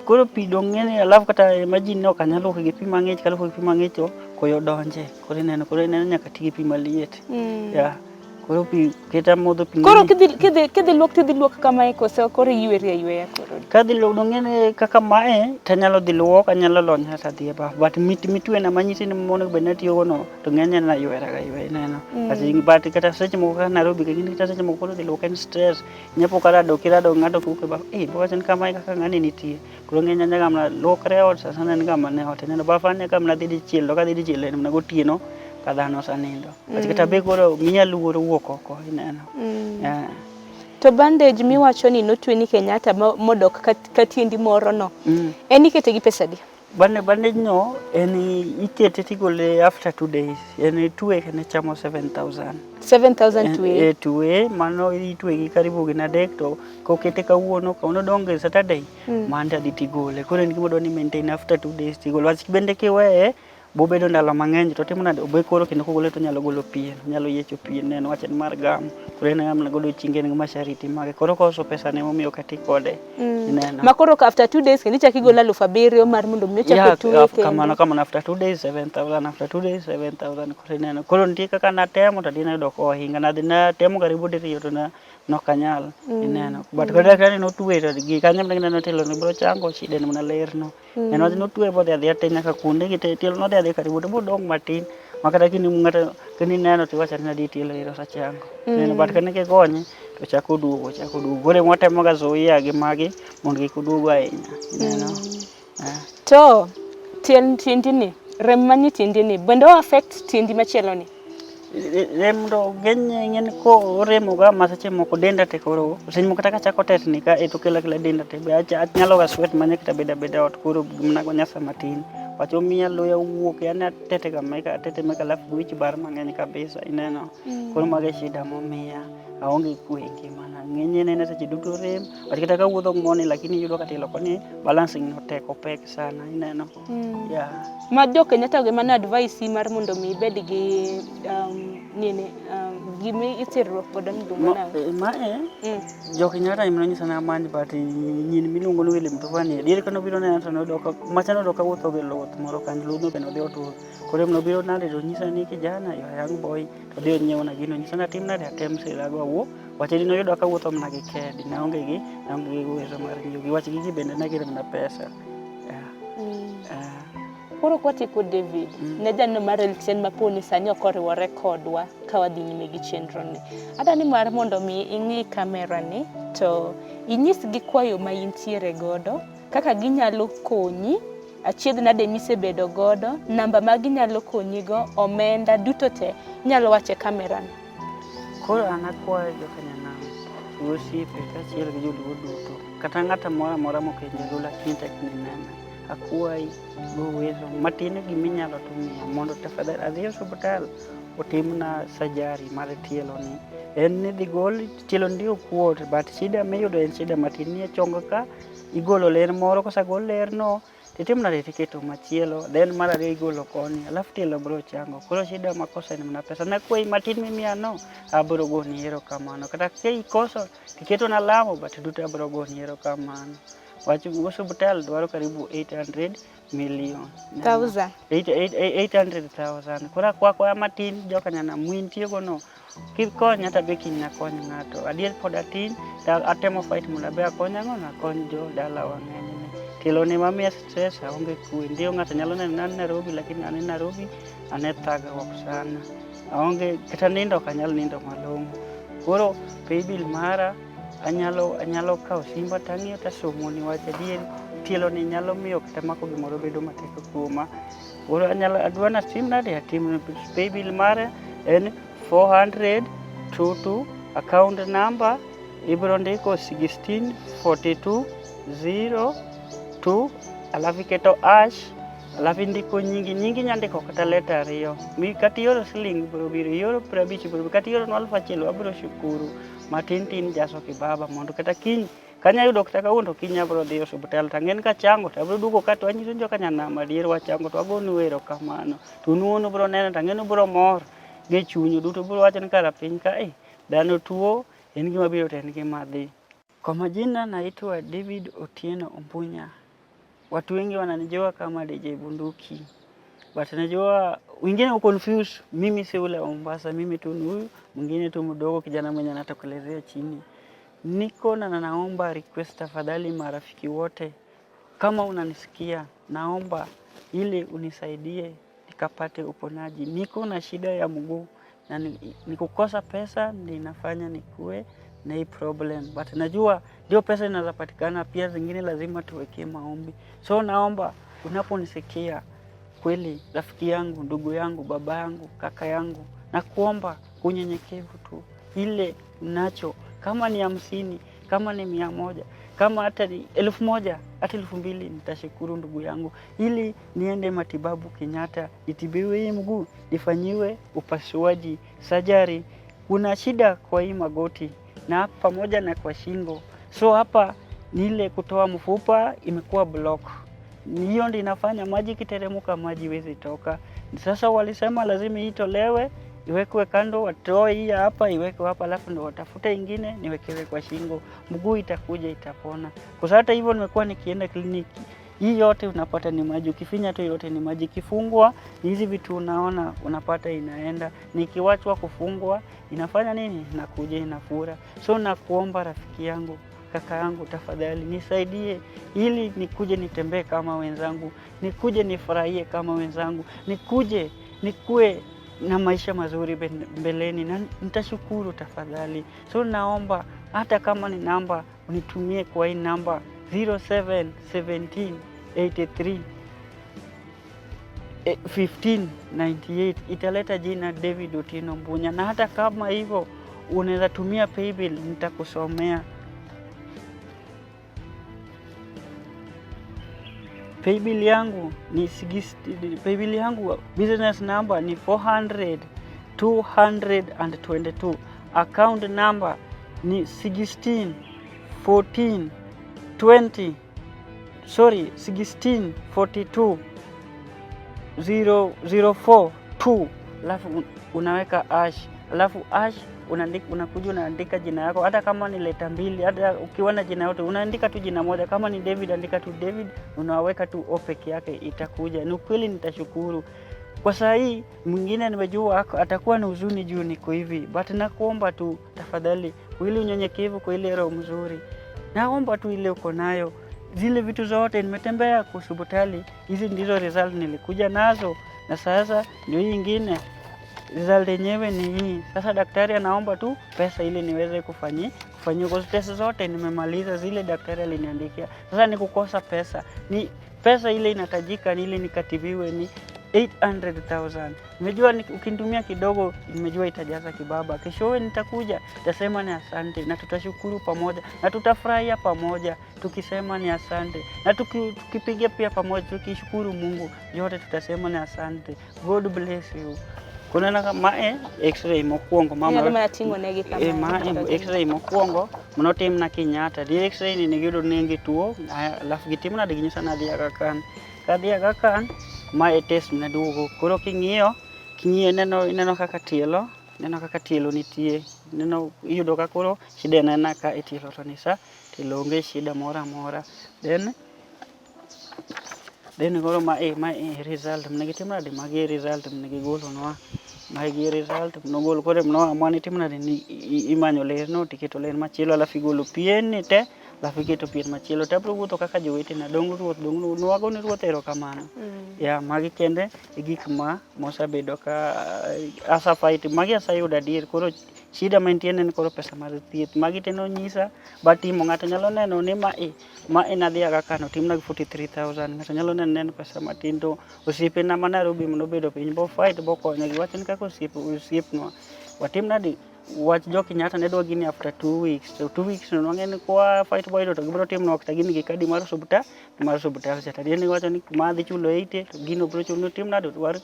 [SPEAKER 1] Koro pi dong' ng'eny alafu kata imagine ni ok anyal luoke gi pi mang'ich kaluoke gi pi mang'ich to koyo donje. Koro ineno nyaka ti gi pi maliet. Yeah. Koro pi keta modho pi.
[SPEAKER 2] Koro kidhi luok tidhi luok kamae koso koro iyweri ayweya koro?
[SPEAKER 1] Kadhi luok dong' ng'eny kaka mae tanyalo dhi luok anyalo lony kata dhi e baf but mitwena manyisi ni monego bed ni atiyogo no to ng'enyne naywera ga yweya ineno. But kata seche moko kaka Nairobi kata seche moko koro dhi luok en stress. Nyapo karado kirado ng'ato kowuok e baf, eh wacho ni kamae kaka ng'ani nitie. Koro ng'eny anyalo mana luokre e ot sana sana en ga mana e ot. Ineno baf an nyaka mana dhi dichiel to kadhi dichiel en mana gotieno ka dhano osenindo. But kata be koro miya luoro wuok oko ineno. Yeah.
[SPEAKER 2] To bandage miwacho ni notweni Kenyatta modok ka tiendi moro no. En ikete gi pesa adi?
[SPEAKER 1] Bandage no en ikete tigole after 2 days. En itwe kendo chamo 7000.
[SPEAKER 2] 7000 twe.
[SPEAKER 1] E twe mano itwe gi karibu gin adek to kokete kawuono kawuono donge Saturday Monday adhi tigole. Koro en gima dwa ni maintain after 2 days tigole. Wach bende kiweye Bobedo ndalo mang'eny to timo nade obe koro kendo kogole to onyalo golo pien, onyalo yiecho pien ne wach en mar gam. Koro en ng'ama godo chinge en gi mashariti mage. Koro koso pesa ne emomiyo ok ati kode. Ineno.
[SPEAKER 2] Ma koro ka after 2 days kendo ichako igolo 7,000 mar mondo mi ochak
[SPEAKER 1] Yeah,
[SPEAKER 2] otwe kendo.
[SPEAKER 1] Kamano kamano after 2 days 7,000, after 2 days 7,000 koro ineno. Koro nitie kaka natemo to adhi nayudo kohinga. Nadhi natemo karibu diriyo to na nok anyal. Ineno. But koro daktari notwe to gi kanyo mana gineno tielo ni biro chango shida en mana lerno. En wach notwe bodhi adhiya te nyaka kuonde gi te tielo nodhi adhiya karibu to bodong' matin ma kata kini ng'ato kinineno tiwacho ni adi tielo ero osechango. Ineno but kane gigonye to chako oduogo chako oduogo. Koro ema watemoga zuia gi magi mondo kik oduog ahinya. Ineno. Eh.
[SPEAKER 2] To tiendi ni, rem manie tiendi ni bende o affect tiendi machielo ni?
[SPEAKER 1] Rem to ng'eny ng'eny ko oremo ga ma seche moko denda te koro seche moko kata kachako tetni ka e to kelo akela denda te be anyalo ga sweat manya kata bedo abeda ot koro mana go nyasa matin wach omiya luya wuok yani atete ga meka atete meka alafu wich bar mang'eny kabisa ineno. Koro mago e shida momiya aonge kwe e ngimana. Ng'enyne en seche duto rem wach kata kawuotho moni lakini iyudo ka tielo koni balancing no tek opek sana ineno. Yeah.
[SPEAKER 2] Ma jo Kenyatta go ema ne advise mar mondo mi ibed gi nini gimi iterruok godo miluongo nang'o?
[SPEAKER 1] Mae jo Kenyatta ema nonyisa ni amany but nyin miluongo ni William Tufani diere ka nobiro nena to noyudo ka macha noyudo kawuotho gi luth moro kanyo ludhno be nodhi otur. Koro ema nobiro nade to onyisa ni kijana you are young boy to odhi onyiewna gino onyisa ni atim nade atem sirago awuo. Wach ni noyudo kawuotho mana gi kedi naonge gi naonge gi uwezo mar nyiewo gi wach gigi bende ne gin mana pesa. Yeah.
[SPEAKER 2] Koro kwatieko David, ne janeno mar LTN ma poni sani ok oriwore kodwa ka wadhi nyime gi chenro ni. Adwa ni mar mondo mi ing'i kamera ni to inyisgi kwayo ma intiere godo, kaka ginyalo konyi, achiedh nade misebedo godo, namba ma ginyalo konyigo, omenda, duto te inyalo wacho e kamera ni.
[SPEAKER 1] Koro an akwayo jokanyanam, osiepe kaachiel gi joluo duto, kata ng'ato amora amora mok en jaluo lakini tek ni nena, akwayi go uwezo matin giminyalo to miya mondo tafadhali adhi e osiptal otimna surgery mar tielo ni. En ni dhi gol tielo ni okuot but shida miyudo en shida matin ni e chong ka igolo ler moro kosegol ler no titimo nade tiketo machielo then mar ariyo igolo koni alafu tielo biro chango. Koro shida makosa en mana pesa. Nakwayi matin mimiya no abiro goni erokamano. Kata ka ikoso tiketona lamo but duto abiro goni erokamano. Wach osiptal dwaro karibu 800 million.
[SPEAKER 2] Thousand.
[SPEAKER 1] 800,000. Koro akwa akwaya matin jokanyanam mwintie go no kikonya to abe kiny nakony ng'ato. Adier pod atin to atemo fight mondo abe akony ang'o akony jo dalawa ng'enyne. Tielo ni mamiya stress aonge kwe. Ndio ng'ato nyalo neno ni an Nairobi lakini an e Nairobi an e thagruok sana. Aonge kata nindo ok anyal nindo malong'o. Koro paybill mara anyalo kawo simba tang'iyo tasomo ni wach adier tielo ni nyalo miyo kata mako gimoro bedo matek kuoma. Koro anyalo adwa natim nade atim paybill mara en 400 22 account number ibiro ndiko 16 42 0 2 alafu iketo hash alafu indiko nyingi nyingi inya ndiko kata leta ariyo mi kata ioro siling biro biro ioro 50 biro biro kata ioro 1,000 wabiro shukuru matin tin jaso kibaba mondo kata kiny kanya yudo kata kawuono to kiny abiro dhi e osiptal to ang'e ni kachango to abiro duogo ka to anyiso jokanyanam adier wachango to agonu erokamano to un wuon ubiro neno to ang'e ni ubiro mor gi chunyu duto ubiro wacho ni kara piny ka eh dhano tuo en gima biro to en gima dhi. Kwa majina naitwa David Otieno Ombunya. Watu wengi wananijua kama DJ Bunduki. But najua wengine wako confuse, mimi si ule wa Mombasa, mimi tu ni huyu mwingine tu mdogo kijana mwenye anatokelezea chini. Niko na naomba request tafadhali, marafiki wote, kama unanisikia, naomba ili unisaidie nikapate uponaji. Niko na shida ya mguu na ni kukosa pesa ndio inafanya nikuwe na hii problem, but najua ndio pesa inaweza patikana, pia zingine lazima tuwekee maombi. So naomba unaponisikia kweli, rafiki yangu, ndugu yangu, baba yangu, kaka yangu, nakuomba kwa unyenyekevu tu, ile unacho, kama ni 50, kama ni 100, kama hata ni 1,000, hata 2,000, nitashukuru ndugu yangu, ili niende matibabu Kenyatta, nitibiwe hii mguu, nifanyiwe upasuaji surgery. Kuna shida kwa hii magoti na pamoja na kwa shingo, so hapa ni ile kutoa mfupa imekuwa block. Hiyo ndio inafanya maji ikiteremka, maji iwezi toka. Sasa walisema lazima itolewe iwekwe kando, watoe hii hapa iwekwe hapa, alafu ndio watafute ingine niwekewe kwa shingo, mguu itakuja itapona. Kwa sababu hata hivyo nimekuwa nikienda kliniki, hii yote unapata ni maji, ukifinya tu yote ni maji. Ikifungwa hizi vitu unaona unapata inaenda, nikiwachwa kufungwa inafanya nini? Inakuja inafura. So nakuomba rafiki yangu, kaka yangu, tafadhali nisaidie ili nikuje nitembee kama wenzangu, nikuje nifurahie kama wenzangu, nikuje nikue na maisha mazuri mbeleni, na nitashukuru tafadhali. So naomba hata kama ni namba unitumie kwa hii namba 0717 83 1598 italeta jina David Otieno Mbunya, na hata kama hivyo unaweza tumia paybill, nitakusomea paybill yangu ni 60, paybill yangu business number ni 400 222, account number ni 16 14 20, sorry, 16 42 0 04 2, alafu unaweka hash, alafu hash unaandika, unakuja unaandika jina yako, hata kama ni leta mbili, hata ukiwa na jina yote unaandika tu jina moja. Kama ni David andika tu David, unaweka tu o peke yake, itakuja. Ni ukweli, nitashukuru. Kwa saa hii mwingine nimejua atakuwa na huzuni juu niko hivi, but nakuomba tu tafadhali, kwa ile unyenyekevu, kwa ile roho mzuri, naomba tu ile uko nayo, zile vitu zote nimetembea kwa hospitali, hizi ndizo result nilikuja nazo, na sasa ndio hii ingine result yenyewe ni hii. Sasa daktari anaomba tu pesa ili niweze kufanyia kwa test zote nimemaliza zile daktari aliniandikia. Sasa ni kukosa pesa, ni pesa ile inatajika ni ili nikatibiwe ni 800,000. Nimejua ukinitumia kidogo, nimejua itajaza kibaba. Keshowe nitakuja, nitasema ni asante na tutashukuru pamoja na tutafurahia pamoja tukisema ni asante na tukipiga pia pamoja tukishukuru Mungu, yote tutasema ni asante. God bless you. Kunena ka mae x-ray mokwongo
[SPEAKER 2] mama Inyalo mana ting'o negi kama.
[SPEAKER 1] Ma x-ray mokwongo manotimna Kenyatta. Di x-ray ni negiyudo ni en gi tuo, alafu gitimna ginyisa ni adhi Aga Khan. Kadhi Aga Khan, ma e test naduogo. Koro king'iyo, king'iyo ineno, ineno kaka tielo, ineno kaka tielo nitie. Ineno iyudo ka koro shida en aena ka e tielo to ni sa, tielo onge shida moro amora. Then koro ma e result mane gitimo nade, magi e result mane gigolonwa. Magi e result manogol koro mane itimo nade ni imanyo ler no tiketo ler machielo alafu igolo pien ni te alafu iketo pien machielo to abiro wuotho kaka jowetena. Dong ruoth, dong nwago ne ruoth erokamano. Ya magi kende e gik ma mosebedo ka asa fight. Magi aseyudo adier. Koro shida mantie en koro pesa mar thieth. Magi te nonyisa batimo. Ng'ato nyalo neno ni mae nadhi Aga Khan otimna gi 43,000. Ng'ato nyalo neno ni en pesa matin to osiepena ma Nairobi manobedo piny bo fight bokonya. Giwacho ni kaka osiepnwa watim nade wach jo Kenyatta ne dwa gini after 2 weeks. To 2 weeks no nwang'e ni kwa fight boyudo to gibiro timonwa kata gini gi kadi mar osuptal mar osuptal cha. To adier ni giwacho ni ma dhi chulo 80 to gino biro chulo tim nade dwar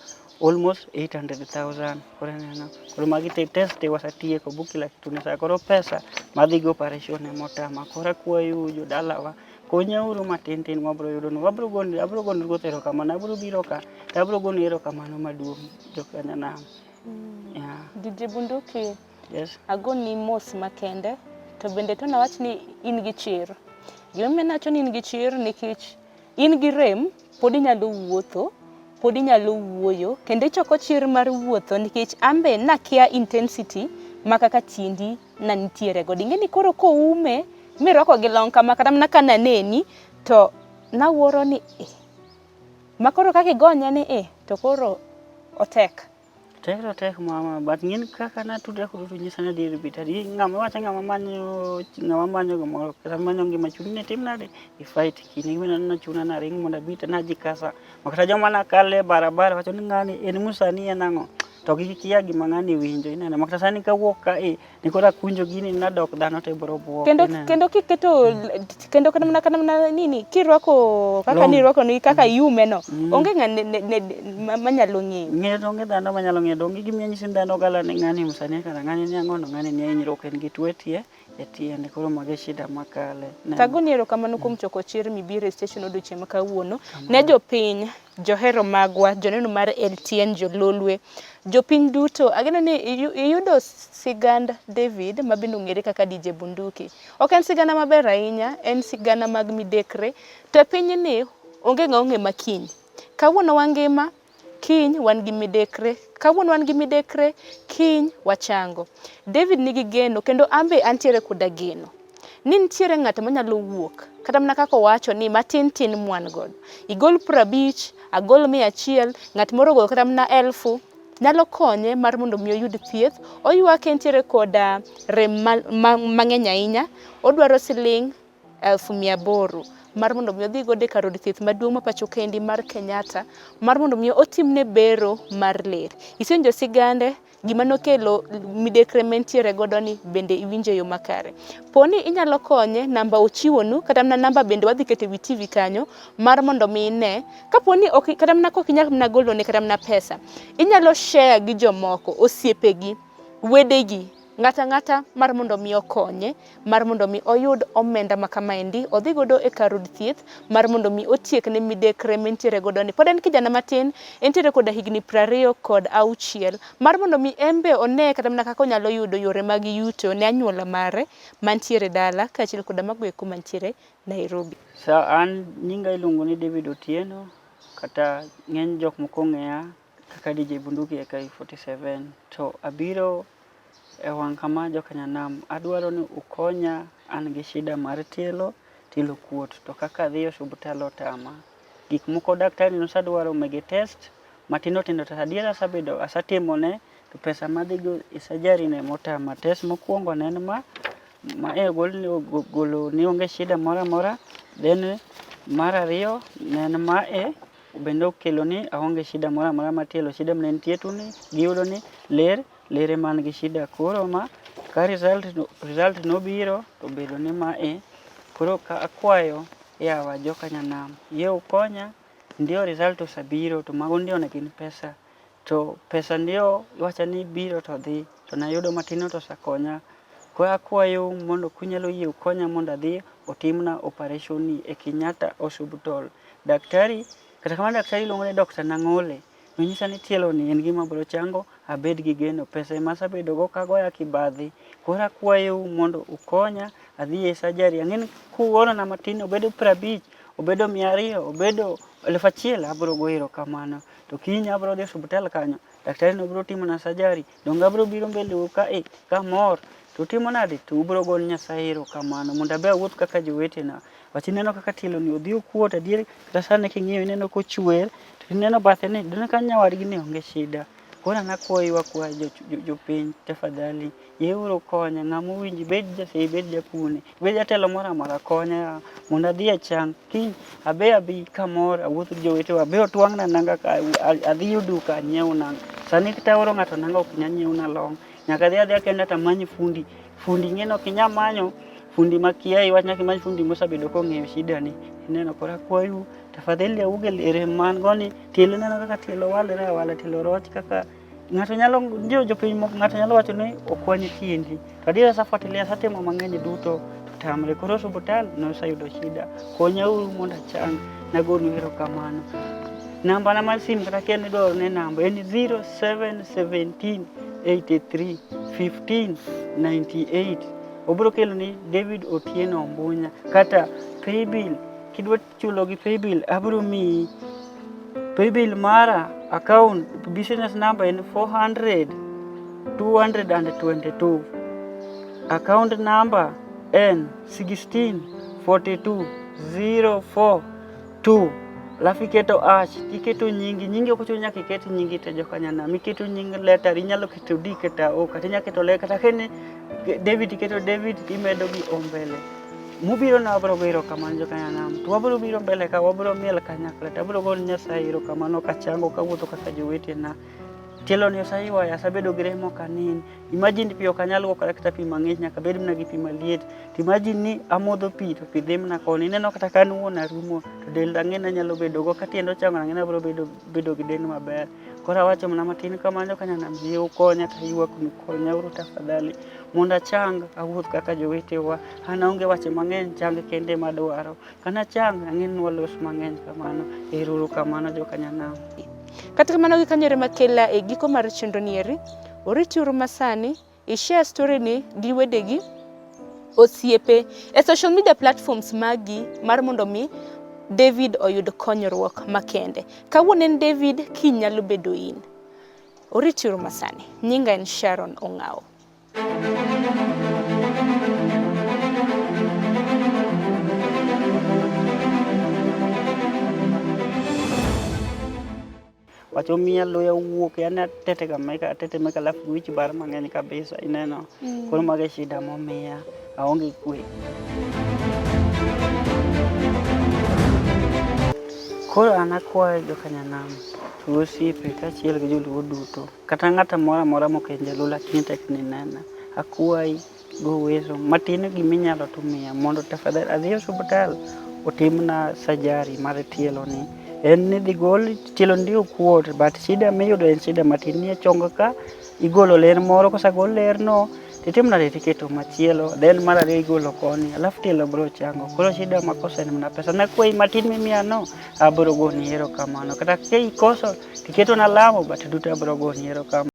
[SPEAKER 1] almost 800,000. Koro ineno, koro magi te test te wasetieko bu kila kitu ni sawa. Koro pesa madhi go operation ema otama. Koro akwayou jodalawa, konyauru matin tin mwabiro yudo no. Wabiro goni, abiro goni ruoth erokamano, abiro biro ka to abiro goni erokamano maduong' jokanyanam. Yeah.
[SPEAKER 2] DJ Bunduki,
[SPEAKER 1] Yes.
[SPEAKER 2] agoni mos makende to bende to nawach ni in gi chir. Gimomiyo nawacho ni in gi chir nikech in gi rem pod inyalo wuotho, pod inyalo wuoyo kendo ichoko chir mar wuotho nikech an be nakia intensity ma kaka tiendi na nitiere godo. Ing'e ni koro koume mirwako gi long kama kata mana ka naneni to nawuoro ni eh, ma koro kaka igonye ni eh, to koro otek.
[SPEAKER 1] Tek to tek mama, but ng'en kaka natudra kodu to nyisa ni adier bit adi ng'ama wacho ng'ama manyo gimoro kata manyo ngima chuni ni tim nade i fight kinde gima nochuna naring mondo abi to najikasa makata joma nakale e barabara wacho ni ng'ani en musani en ang'o to gikia gima ng'ani winjo ineno makata sani kawuok ka e ni koro akunjo gini nadok dhano to ibiro buok
[SPEAKER 2] Kendo
[SPEAKER 1] ineno.
[SPEAKER 2] kendo kiketo kendo kata mana nini kirwako kaka
[SPEAKER 1] Long.
[SPEAKER 2] nirwako ni kaka iume no onge ng'a manyalo ng'eyo.
[SPEAKER 1] Ng'eyo onge dhano manyalo ng'eyo donge gimiyo nyisi dhano gala ni ng'ani msanii kata ng'ani ni ang'o no ng'ani ni hinyruok en gi tuo e tie. e tiende. Koro mago e shida makale.
[SPEAKER 2] Tagoni erokamano kuom choko chir mibiro e station odiochieng' ma kawuono. Ne jopiny, johero magwa, joneno mar LTN, jololwe, jopiny duto, ageno ni iyudo sigand David ma bende ong'ere kaka DJ Bunduki. Ok en sigana maber ahinya, en sigana mag midekre. To e pinyni onge ng'a ong'e ma kiny. Kawuono wangima, kiny wan gi midekre. Kawuono wan gi midekre, kiny wachango. David nigi geno kendo an be antiere koda geno ni nitiere ng'at manyalo wuok kata mana kaka owacho ni matin tin mwan godo. Igol 50, agol 100, ng'at moro ogol kata mana 1000 nyalo konye mar mondo mi oyud thieth. Oywak entiere koda rem mang'eny ahinya, odwaro siling' 800,000 mar mondo mi odhi godo e kar od thieth maduong' ma pacho kendi mar Kenyatta mar mondo mi otimne bero mar ler. Isewinjo sigande, gima nokelo midekre mentiere godo ni bende iwinjo e yo makare. Poni inyalo konye, namba ochiwonu kata mana namba bende wadhi keto e wi TV kanyo mar mondo mi ine. Kapo ni ok, kata mana kok inyal mana golone kata mana pesa, inyalo share gi jomoko, osiepegi, wedegi, ng'ato ang'ata mar mondo mi okonye mar mondo mi oyud omenda ma kamaendi odhi godo e kar od thieth mar mondo mi otiekne midekre mentiere godo ni. Pod en kijana matin, entiere koda higni 26 mar mondo mi en be one kata mana kaka onyalo yudo yore mag yuto ne anyuola mare mantiere dala kaachiel koda mago eko mantiere Nairobi.
[SPEAKER 1] Sa an nyinga iluongo ni David Otieno kata ng'eny jok moko ong'eya kaka DJ Bunduki AK47 to abiro e wang' kama joka nyanam adwaro ni ukonya an gi shida mar tielo, tielo kuot to kaka adhi e osiptal otama. Gik moko daktari nosadwaro mege test matindo tindo to adiera asebedo asetimone to pesa madhigo e surgery no emotama. Test mokwongo ne en ma, ma e ogol golo ni onge shida moro amora, then mar ariyo ne en ma e bende okelo ni aonge shida moro amora mar tielo, shida mane nitie tu ni giyudo ni ler, ler ema an gi shida. Koro ma ka result nobiro to obedo ni ma e, koro ka akwayo yawa joka nyanam, yie ukonya, ndio result osebiro to mago ndio ne gin pesa. To pesa ndio iwacho ni biro to dhi, to nayudo matin to osekonya. Koro akwayou mondo kunyalo yie ukonya mondo adhi otimna operation ni e Kenyatta Hospital. Daktari, kata kamano daktari iluongo ni Dr. Nang'ole, nonyisa ni tielo ni en gima biro chango, abed gi geno. Pesa ema asebedo go kagoya kibadhi. Koro akwayou mondo ukonya adhi e surgery. Ang'e ni kuorona matin obedo 50, obedo 200, obedo 1000, abiro goyo erokamano. To kiny abiro dhi e osiptal kanyo, daktari no biro timona surgery, donge abiro biro mbele u kae kamor. To utimo nade? To ubiro gone Nyasaye erokamano mondo abe awuoth kaka jowetena. Wach ineno kaka tielo ni odhi okuot adier kata sani king'iyo ineno kochwer to ineno bathe ni ineno ka nyawadgi ni onge shida. Koro an akwayu akwaya jopiny tafadhali yeuru konya ng'ama owinjo ibed jase ibed jakune ibed jatelo moro amora konya mondo adhi achang kiny abe abi kamor awuoth gi jowetewa abe otwang'na nanga ka adhi e duka anyiew nanga. Sani kata aoro ng'ato nanga ok nyal nyiewna long nyaka adhi adhiya kenda tamany fundi. Fundi ing'e ni ok inyal manyo fundi makia iwach nyaka imany fundi mosebedo kong'eyo shida ni. Ineno koro akwayu tafadhali auge rem ma an go ni tielo ineno kaka tielo walre awala tielo roch kaka ng'ato nyalo ndio jopiny moko ng'ato nyalo wacho ni okwany tiendi to adier asefuatilia asetimo mang'eny duto to tamre koro osiptal noseyudo shida konyauru mondo achang nagonu erokamano namba na mar sim kata kia ni idwaro ne namba en 0717 83 15 98 obiro kelo ni David Otieno Ombunya kata paybill kidwa chulo gi paybill abiro miyi paybill mara account business number en 400 222 account number en 16 42 04 2 alafu iketo ash iketo nyingi nyingi ok ochuno nyaka iket nyingi te jokanyanam iketo nying letter inyalo keto D kata O kata inyalo keto le kata kene David iketo David imedo gi O mbele mubiro na wabiro go erokamano jokanyanam to wabiro biro mbele ka wabiro miel kanyakla to abiro gone Nyasaye erokamano kachango kawuotho kaka jowetena. Tielo ni oseywaya, asebedo gi rem ok anind. Imagine pi ok anyal luokora kata pi mang'ich, nyaka abed mana gi pi maliet. To imagine ni amodho pi to pi dhi mana koni. Ineno kata ka an wuon arumo to del ang'e ni anyalo bedo go, ka tienda ochango ang'e ni abiro bedo gi del maber. Koro awacho mana matin kamano ka nyanam yie ukonya to aywak nu konya uru tafadhali mondo achang awuoth kaka jowetewa. An aonge wache mang'eny, chang kende ema adwaro. Kana chang ang'e ni walos mang'eny kamano. Ero uru kamano joka nyanam.
[SPEAKER 2] Kata kamano gi kanyo ere makela e giko mar chenro ni eri, oritiuru masani, i-share story ni gi wedegi, osiepe, e social media platforms magi mar mondo mi David oyud konyruok makende. Kawuono en David, kiny nyalo bedo in. Oritiuru masani. Nyinga en Sharon Ong'awo.
[SPEAKER 1] Wacho miya luya wuok yani atete kamaika atetemeka alafu wich bar mang'eny kabisa ineno. Koro mago e shida momiya aonge kwe. Koro an akwayo jokanyanam to osiepe kaachiel gi joluo duto kata ng'ato amora amora mok en jaluo lakini tek ni nena, akwayi go uwezo matin giminyalo to miya mondo tafadhali adhi e osiptal otimna surgery mar tielo ni. En ni idhi gol tielo ni okuot but shida miyudo en shida matin ni e chong ka igolo ler moro kosegol ler no titimo nade tiketo machielo then mar ariyo igolo koni alafu tielo biro chango. Koro shida makoso en mana pesa. Nakwayi matin mimiya no abiro goni erokamano kata ka ikoso tiketona lamo but duto abiro goni erokamano.